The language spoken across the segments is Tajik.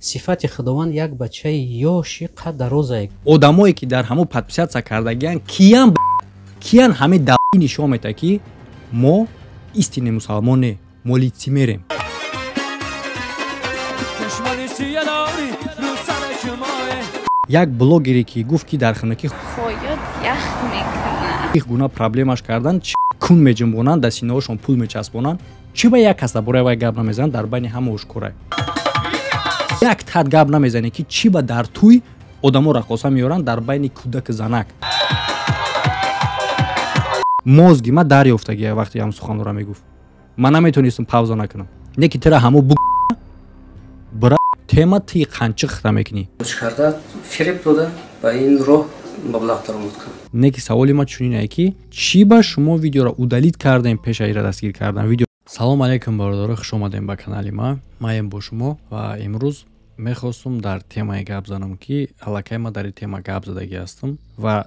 Сифати Худованд як бачаи ёши қад дарозае. Одамое ки дар ҳамун подписаться кардагиян, киян, киян? Ҳамин да нишон мета, ки мо истинный мусалмон не, мо лицемерем. Як блогере ки гуфт, ки дар хунукӣ гуна проблемаш кардан, кун меҷунбонанд, дар синаҳошон пул мечаспонанд, чӣ ба як кас дар бораи вай гап намезананд? Дар байни ҳама ошкора як тат гап намезанед, ки чӣ ба дар тӯй одамо раққоса меоранд дар байни кӯдаку занак. Мозги ма дарёфтагия вақте ҳам суханора мегуфт, ман наметонистам пауза накунам. Не ки тира ҳамо бу бира тема ти қанчиқ хита мекунӣ. Карда фиреб дода, ба ин роҳ маблағ даромад кунам. Не ки саволи ма чунин ае, ки чӣ ба шумо видеоро удалить кардем пеша ира дастгир кардан видео. Салом алейкум, бародаро, хуш омадем ба канали ма. Маем бо шумо ва имрӯз мехостум дар темае гап занам, ки аллакай ма дар ин тема гап задагӣ ҳастам ва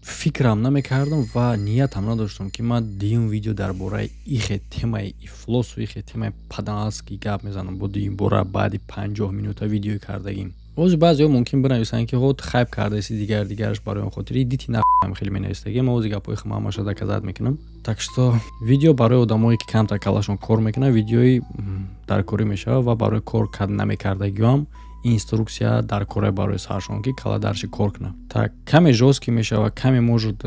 фикрам намекардам ва ниятам надоштам, ки ман дуюм видео дар бораи ихе темаи ифлосу ихе темаи паданаски гап мезанам бо дуюм бора баъди 50 минута видеои кардагим. Ози баъзеҳо мумкин бинависанд, ки ҳо, хайп кардаси, дигар дигараш. Барои он хотири дити нахам хеле менавистагӣ. Ма ози гапҳои хама ҳамаша доказать мекунам. Так что видео барои одамое, ки камтар калашон кор мекунад, видеои даркорӣ мешавад ва барои кор намекардагиҳоам инструксия дар кора барои саршон, ки кала дарши кор кунад. Так каме жёсткий мешавад, каме может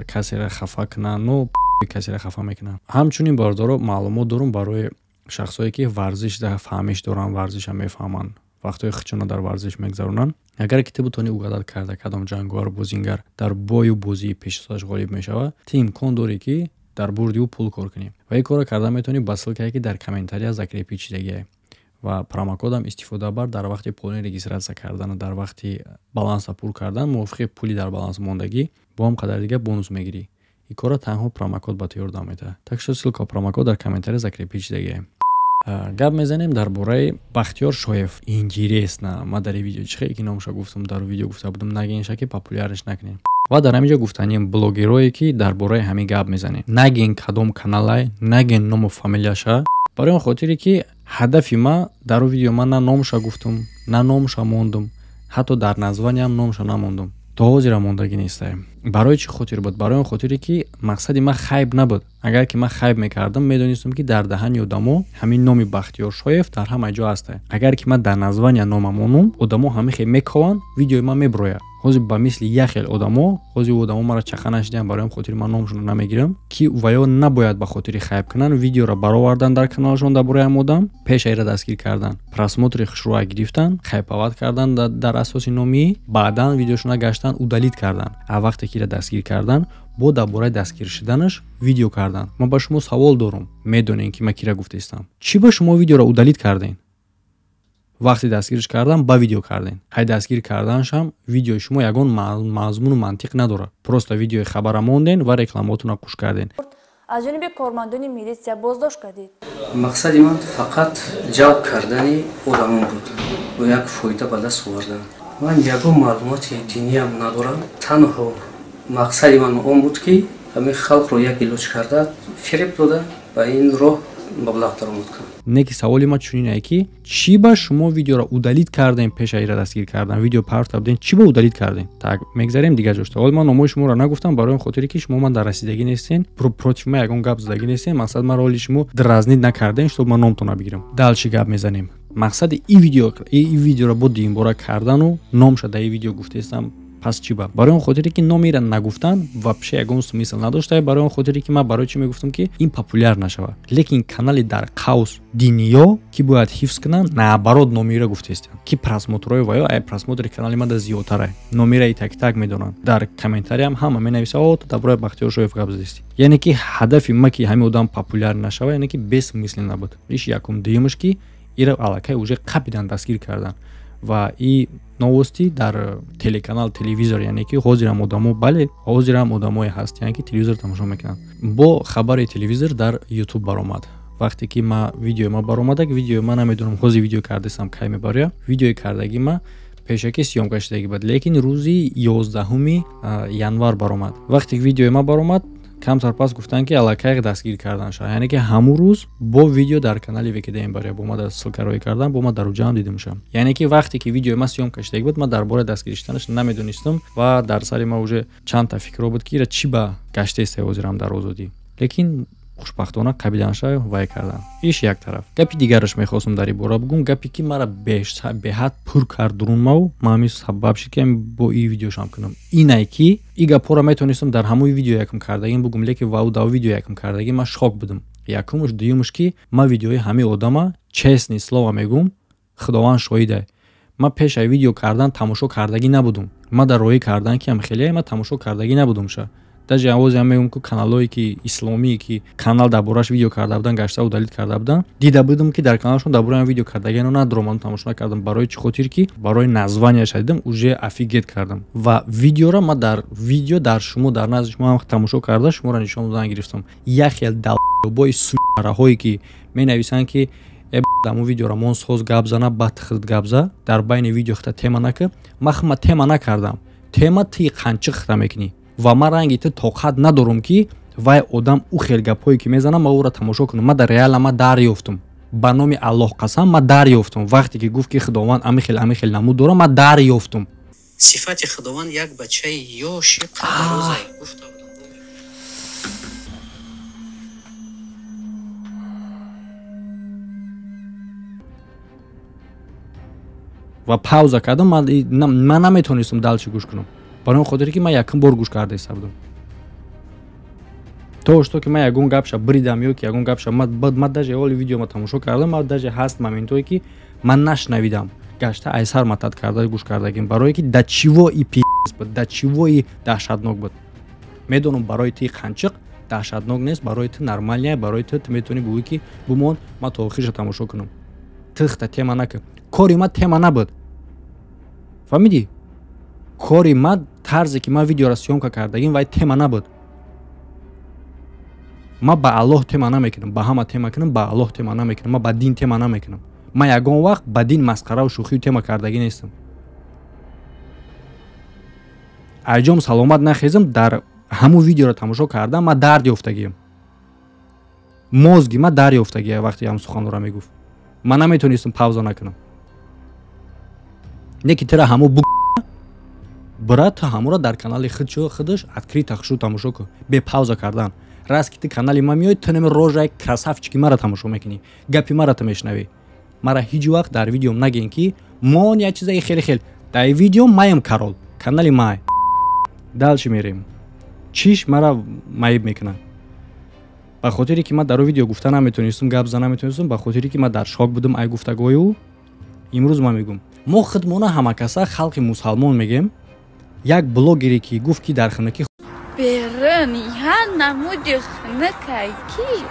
касеро хафа кунад, но касеро хафа мекунад. Ҳамчунин, бародаро, маълумот дорум барои шахсое, ки варзиш фаҳмиш доранд, варзиша мефаҳманд, вақтҳои хичона дар варзиш мегзаронанд. Агар ки ту бутонӣ угадать карда, кадом ҷанговару бозингар дар бою бозии пешсозаш ғолиб мешавад, ту имкон дорӣ, ки дар бурди ӯ пул кор кунӣ ва ин корро карда метавонӣ ба ссылкае, ки дар комментария закрепить шидагиае, ва промокодам истифода бар. Дар вақти полный регистрация кардану дар вақти баланса пур кардан, мувофиқи пули дар баланс мондагӣ бо ҳам қадар дига бонус мегирӣ. Ин корро танҳо промокод ба ту ёрдам медиҳад. Так что ссылка, промокод дар комментария закрепить шидагиае. Гап мезанем дар бораи Бахтиёр Шоев. Интересно, ма дар видео чӣ хеле ки номша гуфтам, дар видео гуфта будам, нагенша, ки популярниш накунем. Ва дар ҳамин ҷо гуфтанем, блогерое, ки дар бораи ҳамин гап мезанем, нагин кадом каналай, нагин ному фамилияша, барои он хотире ки ҳадафи ма дар он видео ман на номша гуфтум, на номша мондум, ҳатто дар названиям номша намондум, то ҳозира мондагӣ нестаем. Барои чӣ хотир буд? Барои он хотире ки мақсади ман хайп набуд. Агар ки ман хайп мекардам, медонистам, ки дар даҳани одамо ҳамин номи Бахтиёр Шоев дар ҳама ҷо ҳаста. Агар ки ман дар названия нома монум, одамо ҳамин хел мекованд, видеои ман меброяд. Ҳозир ба мисли як хел одамо, ҳозир одамо маро чақа нашидиям, барои он хотири ман номшонро намегирам, ки ва ё набояд ба хотири хайп кунанд, видеоро баровардан дар каналашон дар бораи ҳам одам, пеша ира дастгир кардан, просмотри хушрӯа гирифтан, хайповать кардан дар асоси номии, баъдан видеошона гаштан удалить кардан. А вақте ки ира дастгир кардан, бо дар бораи дастгир шуданаш видео кардан. Ман ба шумо савол дорум: медонем, ки ман кира гуфтаистам? Чӣ ба шумо видеоро удалить кардем? Вақте дастгирш кардан, ба видео кардем. Ҳай дастгир карданашам видеои шумо ягон мазмуну мантиқ надорад, просто видеои хабара монден ва рекламаотонро қуш карден. Аз ҷониби кормандони милитсия боздошт гардид. Мақсади ман фақат ҷалб кардани одамон буд ва як фоида ба даст овардан. Ман ягон маълумоти диниям надорам. Танҳо мақсади ман он буд, ки ҳамин халқро як илоҷ карда, фиреб дода, ба ин роҳ маблағ даромад кунам. Не ки саволи ма чунин ае, ки чӣ ба шумо видеоро удалить кардем пеша ира дастгир кардан? Видео парта будем, чӣ ба удалить кардем? Так, мегзарем дигар ҷошта. Ҳол ман номои шуморо нагуфтам барои он хотире, ки шумо ман дар расидагӣ нестен, против ма ягон гап задагӣ нестен. Мақсад, ман роли шумо дразнить накардем, чтоб ман номтона бигирам. Дальше гап мезанем. Мақсади и видео, и видеоро бо дуюмбора кардану номша дар и видео гуфтаистам, пас чӣ ба? Барои он хотире, ки номира нагуфтан вообще ягон смысл надошта. Барои он хотире, ки ман барои чӣ мегуфтам, ки ин популяр нашавад, лекин канали дар қавс диниё, ки бояд ҳифз кунанд, наоборот, номира гуфтаистанд, ки просмотрҳои ваё ай просмотри канали мада зиёдтара. Номираи так так медонанд, дар комментариям ҳама менависа: «О, ту дар бораи Бахтиёр Шоев гап задистӣ». Яъне ки ҳадафи ма, ки ҳамин одам популяр нашава, яъне ки бессмысленно набуд. Иш якум. Дуюмаш, ки ира аллакай уже қапидан, дастгир кардан ва и новости дар телеканал, телевизор, яъне ки ҳозирам одамо, бале, ҳозирам одамое ҳастиянд, ки телевизор тамошо мекунанд. Бо хабари телевизор дар Ютуб баромад. Вақте ки ма видеои ма баромадак, видеои ма, намедонам, ҳозир видео кардастам, кай мебароя. Видеои кардаги ма пешакӣ съёмка шудаги буд, лекин рӯзи 11-уми январ баромад. Вақте ки видеои ма баромад. Камтар пас гуфтанд, ки аллакай дастгир карданша. Яъне ки ҳамун рӯз бо видео дар канали ВКДМ бароя бо ма ссылка роӣ кардан, бо ма дар уҷаам дидимшам. Яъне ки вақте ки видеои ма съёмка шидаги буд, ман дар бораи дастгир шуданаш намедонистам ва дар сари ма уже чандта фикрҳо буд, ки ира чӣ ба гаштаеста ҳозирам дар озодӣ. Лекин хушбахтона қабиданша вай кардан. Иш як тараф. Гапи дигараш мехостам дар ин бора бугум, гапе ки мара беҳад пур кард дурунмау, ман ҳамин сабаб шуд, ки бо ин видеошам кунам. Инае ки и гапҳоро метавонистам дар ҳамои видео якум кардагим бугум, лекин вау дар видео якум кардагим ман шок будам. Якумуш, дуюмуш, ки ман видеои ҳамин одама, честное слово мегум, Худованд шоҳида. Ман пеш аз видео кардан тамошо кардагӣ набудум. Ман дар роҳӣ кардан ки ам хеле ман тамошо кардагӣ набудумша. Даже авозе ҳам мегӯм, ки каналҳое ки исломие, ки канал дар борааш видео карда буданд, гашта удалить карда буданд, дида будам, ки дар каналашон дар бораи видео кардагиано надоромадам, тамошо накардам. Барои чӣ хотир ки барои названия ша дидам, уже офигеть кардам. Ва видеоро ман дар видео дар шумо, дар назди шумо ҳам тамошо карда, шуморо нишон додан гирифтам. Як хел долбои сураҳое ки менависанд, ки э даму видеоро мон соз гап зана, баъд хирд гап за, дар байни видео хита тема нака. Ман хма тема накардам. Тема ти қанчиқ хита мекунӣ. Ва ман ранги ту тоқат надорам, ки вай одам ӯ хел гапҳое ки мезанам, ман ӯро тамошо кунам. Ман дар реала ман дарёфтам. Ба номи Аллоҳ қасам, ман дарёфтам. Вақте ки гуфт, ки Худованд ами хел, ами хел намуд дорам, ман дарёфтам. Сифати Худованд як бачаи ёши қаддарозае гуфта будам. Ва пауза кардам, ман наметавонистам дальше гӯш кунам. Барои он хотире ки ман якум бор гӯш карда иста будам. То что ки ман ягон гапша бридам ё ки ягон гапша ман даже оли видео ма тамошо кардам, ман даже ҳаст моментое ки ман нашнавидам. Гашта айсар матат карда гӯш кардагим, барое ки да чиво и пи*** буд, да чиво и даҳшатнок буд. Медонам, барои ти қанчиқ даҳшатнок нест, барои ту нормальная, барои ту ту метавонӣ бугӯӣ, ки бумон, ман то охирша тамошо кунам. Тихта тема накун. Кори ман тема набуд. Фаҳмидӣ? Кори ман, тарзе ки ман видеоро съёмка кардагим, вай тема набуд. Ман ба Аллоҳ тема намекунам, ба ҳама тема кунам, ба Аллоҳ тема намекунам, ман ба дин тема намекунам. Ман ягон вақт ба дин масхараву шӯхию тема кардагӣ нестам. Айҷом саломат нахезам, дар ҳамун видеоро тамошо кардам, ман дард ёфтагиям. Мозги ман дар ёфтагия вақте ҳам суханро мегуфт. Ман наметавонистам пауза накунам. Не ки тира ҳамун бу брат, ту ҳамуро дар канали худаш открыто хушу тамошо кун, бе пауза кардан. Раз ки ту канали ман меоӣ, ту нами рожаи красавчики мара тамошо мекунӣ, гапи мара ту мешунавӣ. Мара ҳеҷ вақт дар видеом нагӯен, ки мон як чизаи хеле хел. Дар видео маем король, канали май. Дальше мерем. Чиш мара маиб мекунад? Ба хотире ки ман дар видео гуфта наметонистам, гап зада наметонистам, ба хотире ки ман дар шок будам ай гуфтагои ӯ. Имрӯз ман мегӯм, мо худмона ҳамакаса халқи мусалмон мегем. Як блогере ки гуфт, ки дар хунукӣ берун я намуди хунукай, ки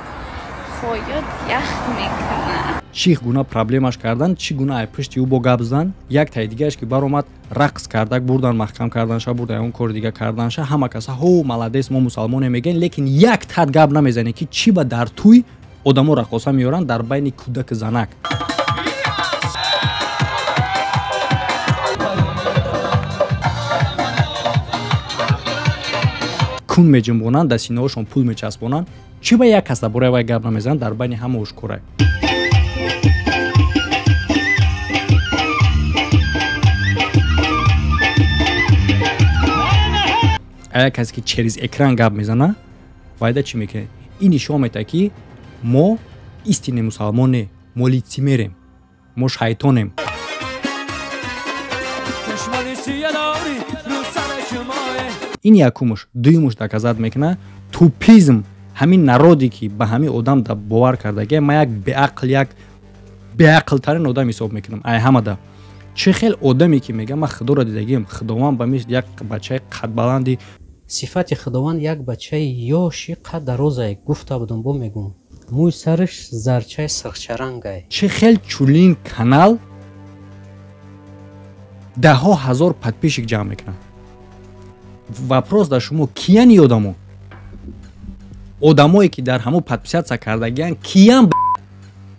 хоёт ях мекунад. Чӣ гуна проблемаш кардан, чӣ гуна ай пушти ӯ бо гап зан, як таи дигааш ки баромад рақс кардак, бурдан маҳкам карданша, бурдан ягон кори дига карданша, ҳама каса ҳо молодец, мо мусалмоне мегӯем, лекин як тат гап намезанем, ки чӣ ба дар тӯй одамо раққоса меоранд дар байни кӯдаку занак. Кун меҷунбонанд, дар синаҳошон пул мечаспонанд. Чӣ ба як кас дар бораи вай гап намезананд, дар байни ҳама ошкора? Як касе ки через экран гап мезана, вайда чӣ мекунад? Ин нишон медиҳад, ки мо истинный мусалмон не, мо лицемерем, мо шайтонем. Ин якумуш. Дуюмуш доказать мекунад тупизм ҳамин народе, ки ба ҳамин одам бовар кардагия. Ман як беақл, як беақлтарин одам ҳисоб мекунам ай ҳамада. Чӣ хел одаме ки мега, ман Худоро дидагиам, Худованд ба мисли як бачаи қадбаланди. Сифати Худованд як бачаи ёши қаддарозае гуфта будам, бо мегӯм, мӯи сараш зарчаи сирхчарангай. Чӣ хел чунин канал даҳҳо ҳазор подписчик ҷамъ мекунад? Вопрос дар шумо: кияни одамо? Одамое ки дар ҳамон подписаться кардагиян киян?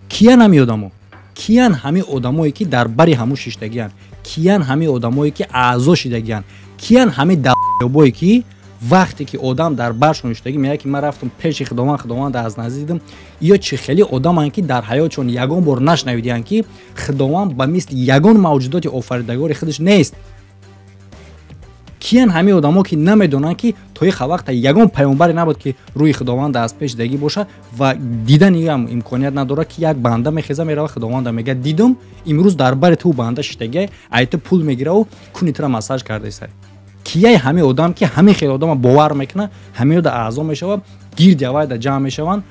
Киян ҳами одамо? Киян ҳами одамое ки дар бари ҳамун шиштагиян? Киян ҳами одамое ки аъзо шидагиян? Киян ҳами долбоёбое ки Вақте ки одам дар баршон иштагӣ меяд, ки ман рафтам пеши Худованд, Худованд аз наздик дидам, ё чӣ хеле одаманд, ки дар ҳаётшон ягон бор нашнавидианд, ки Худованд ба мисли ягон мавҷудоти офаридагори худаш нест. Киян ҳамин одамо, ки намедонанд, ки то иха вақта ягон паёмбаре набуд, ки рӯи Худованд аз пеш дидагӣ бошад ва дидани ам имконият надорад, ки як банда мехеза, мерава, Худованда мегӯяд: дидум, имрӯз дар бари ту банда шиштагиай, ай ту пул мегираву куни тура массаж кардаисай. Кияй ҳамин одам, ки ҳамин хел одама бовар мекунад, ҳамин ода аъзо мешавад, гирди авайда ҷамъ мешаванд,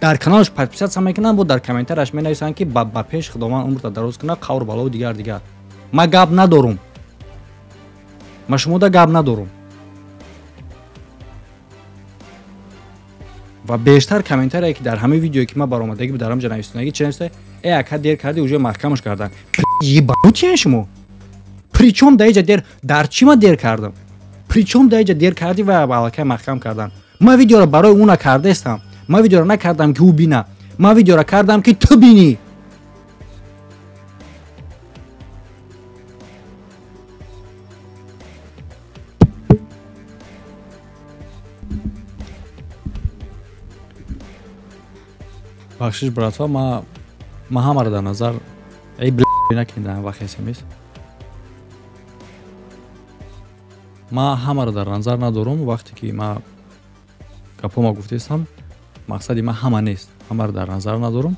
дар каналаш подписаться мекунанд, бо дар комментарияш менависанд, ки ба пеш Худованд умрта дароз кунад, қавр балову дигар дигар. Ман гап надорум, ман шумода гап надорум. Ва бештар комментарие, ки дар ҳамаи видеое, ки ман баромадагӣ буд, дар ҳамҷа нависонагӣ чи нависта: э, ака, дер кардӣ, уже маҳкамаш кардан. Ебанутиян шумо? Причём дар иҷа дер? Дар чӣ ман дер кардам? Причём дар иҷа дер кардӣ ва аллакай маҳкам кардан? Ман видеоро барои ӯ накардаистам, ман видеоро накардам, ки ӯ бина, ман видеоро кардам, ки ту бинӣ. Бахшиш, братва, ма ҳамаро дар назар эй накунед, вақт смс ма ҳамаро дар назар надорум. Вақте ки ма гапҳома гуфтаистам, мақсади ма ҳама нест, ҳамаро дар назар надорум.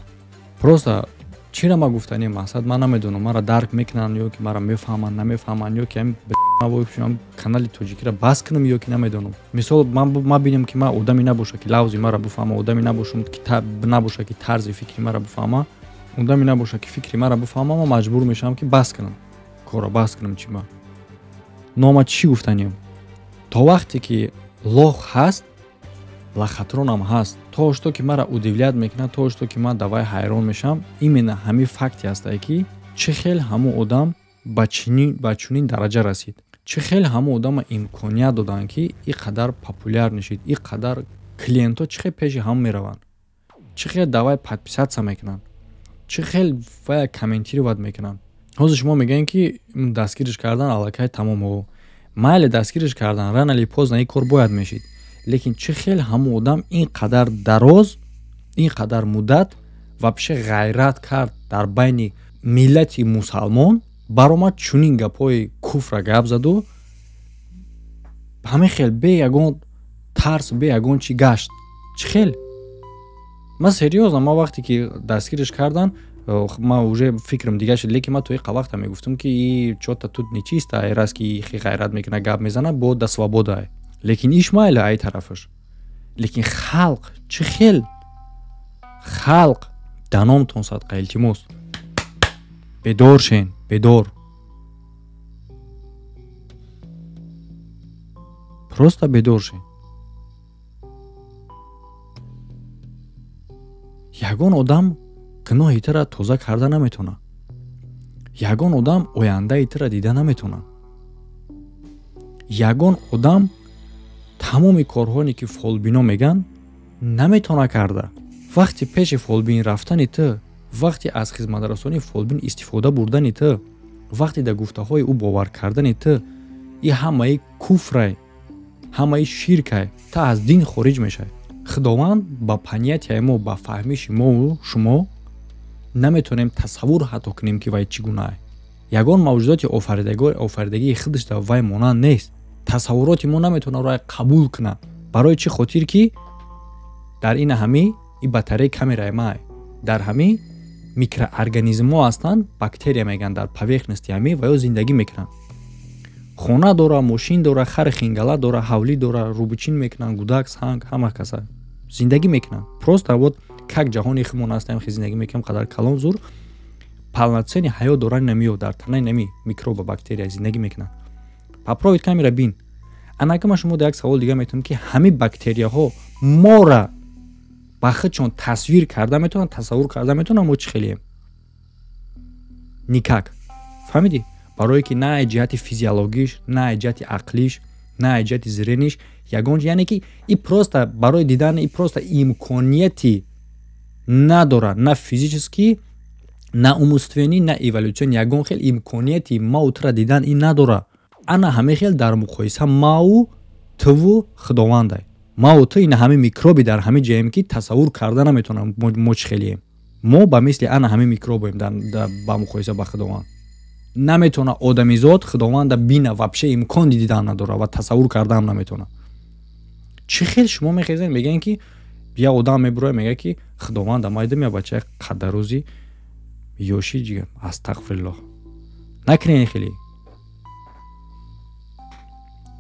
Просто чира ма гуфтани мақсад, ман намедонам, маро дарк мекунанд ё ки маро мефаҳманд, намефаҳманд, ё ки канали тоҷикиро бас кунам, ё ки намедонам. Мисол, ма бинам, ки ман одаме набоша, ки лавзи маро бифаҳма, одаме набошам, ки набоша, ки тарзи фикри маро бифаҳма, одаме набоша, ки фикри маро бифаҳма, ман маҷбур мешавам, ки бас кунам корро, бас кунам. Чи ма нома чӣ гуфтанем? То вақте ки лох ҳаст, лохотронам ҳаст. То что ки маро удивлять мекунад, то что ки ман давай ҳайрон мешавам, именно ҳамин факте ҳастае, ки чӣ хел ҳамун одам ба чунин дараҷа расид, чӣ хел ҳамун одама имконият доданд, ки ин қадар популяр нишид, ин қадар клиентҳо чӣ хел пеши ҳам мераванд, чӣ хел давай подписаться мекунанд, чӣ хел вая комментировать мекунанд. Ҳозир шумо мегӯед, ки дастгириш кардан, аллакай тамом. Ҳо, майли, дастгириш кардан, рано или поздно ин кор бояд мешид, лекин чӣ хел ҳамун одам ин қадар дароз, ин қадар муддат вообще ғайрат кард, дар байни миллати мусалмон баромад, чунин гапҳои куфра гап заду, ҳамин хел бе ягон тарс, бе ягон чӣ гашт? Чӣ хел? Ман серьёзно, ман вақте ки дастгириш кардан, ман уже фикрам дигар шуд, лекин ман то иқа вақта мегуфтам, ки и чё-то тут нечисто, ай раз ки хи ғайрат мекунад, гап мезанад, бо да свобода, лекин иш майли ай тарафаш. Лекин халқ чӣ хел? Халқ, даномтон садқа, илтимос, бедор шен, бедор, просто бедор шен. Ягон одам гуноҳи тура тоза карда наметавонад, ягон одам ояндаи тура дида наметавонад, ягон одам тамоми корҳое, ки фолбино мегӯянд, наметавона карда. Вақти пеши фолбин рафтани ту, вақти аз хизматрасонии фолбин истифода бурдани ту, вақти дар гуфтаҳои ӯ бовар кардани ту, и ҳамаи куфрай, ҳамаи ширкай, та аз дин хориҷ мешавӣ. Худованд ба понятияи мо, ба фаҳмиши мову шумо наметавонем тасаввур ҳатто кунем, ки вай чӣ гунаай. Ягон мавҷудоти офаридагии худаш дар вай монанд нест. Тасаввуроти мо наметавонад рой қабул кунад. Барои чӣ хотир? Ки дар ин ҳами и батареи камераи май, дар ҳами микроорганизмҳо ҳастанд, бактерия мегӯянд, дар поверхности ҳами ва ё зиндагӣ мекунанд. Хона дора, мошин дора, хари хингала дора, ҳавлӣ дора, рӯбучин мекунанд, гудак, санг, ҳама каса зиндагӣ мекунанд. Просто вот как ҷаҳони худмон ҳастем, хе зиндагӣ мекунем, қадар калон, зур, полноценный ҳаёт дорани намиё, дар танаи нами микроба, бактерия зиндагӣ мекунанд. Попробуйт камера бин. Анака ман шумо як савол дига метавонам, ки ҳамин бактерияҳо мора ба худшон тасвир карда метавонанд, тасаввур карда метавонанд, мо чӣ хелием? Никак. Фаҳмидӣ? Барое ки на ҷиҳати физиологиш, на ҷиҳати ақлиш, на ҷиҳати зрениш ягон, яъне ки и просто барои дидан, и просто имконияти надорад, на физически, на умственный, на эволюционный, ягон хел имконияти мау тура дидан и надорад. Ана ҳамин хел дар муқоиса мау Туву Худовандай. Маву ту ина ҳами микроби дар ҳами ҷаем, ки тасаввур карда наметавонам, мо чӣ хелием. Мо ба мисли ана ҳами микробем ба муқоиса ба Худованд. Наметавона одамизод Худованда бина, вообще имкони дидан надора ва тасаввур кардаам наметавона. Чӣ хел шумо мехезен, мегӯен, ки як одам мебуроя, мега, ки Худованда майдам, я бачаи қаддарӯзи ёши ҷига. Астағфируллоҳ, накунен хеле.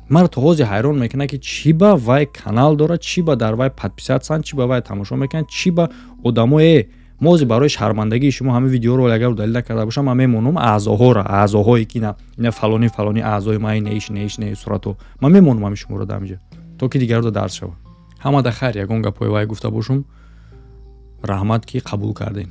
Маро то ҳозир ҳайрон мекунад, ки чӣ ба вай канал дорад, чӣ ба дар вай подписаться анд, чӣ ба вай тамошо мекунанд, чӣ ба одамое. Мо ҳозир барои шармандагии шумо ҳамин видеоро агар удалить накарда бошам, ман мемонам аъзоҳоро, аъзоҳое ки ина фалони фалони аъзои ма, ина иш, не иш, не сурато, ман мемонам ҳамин шуморо дар ҳаминҷа, то ки дигарро дарс шавад. Ҳамада хайр, ягон гапҳои вай гуфта бошум, раҳмат, ки қабул кардем.